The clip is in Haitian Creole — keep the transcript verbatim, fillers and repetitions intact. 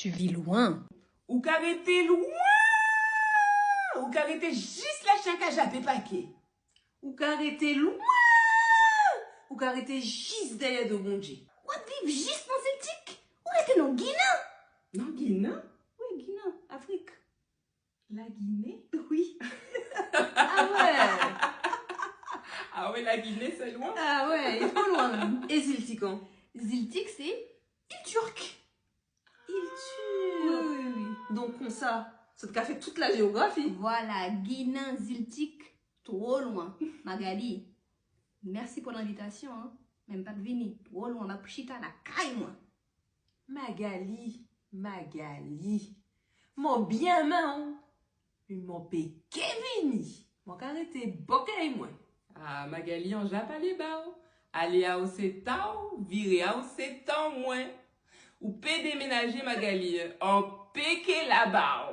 Tu vis loin. Ou ka rete lwen. Ou ka rete jis la chaka jape pake. Ou ka rete lwen. Ou ka rete jis dèyè do Bondye. W ap viv jis nan Ziltik? Ou rete nan Ginan? Nan Ginan? Wi, Ginan, Afrik. Lagine? Wi. Ah wè. Ah wè, Lagine se lwen. Ah wè, e twò lwen menm. E Ziltik an? Ziltik se il turc. Il turc. Wi, wi, wi. Donk konsa, sa t ka fè tout la jewografi. Vwala, Ginan, Ziltik, twò lwen. Magali, mèsi pou lenvitasyon an. Men m p ap vini twò lwen, m ap chita lakay mwen. Magali, Magali, mwen byen renmen w. Men mwen peke vini. Mwen ka rete bò kay mwen. Ah, Magali, an ja pale ba w. Ale a w se ta w, vire a w se tan mwen. Ou pe demenaje, Magali, an peke la ba w.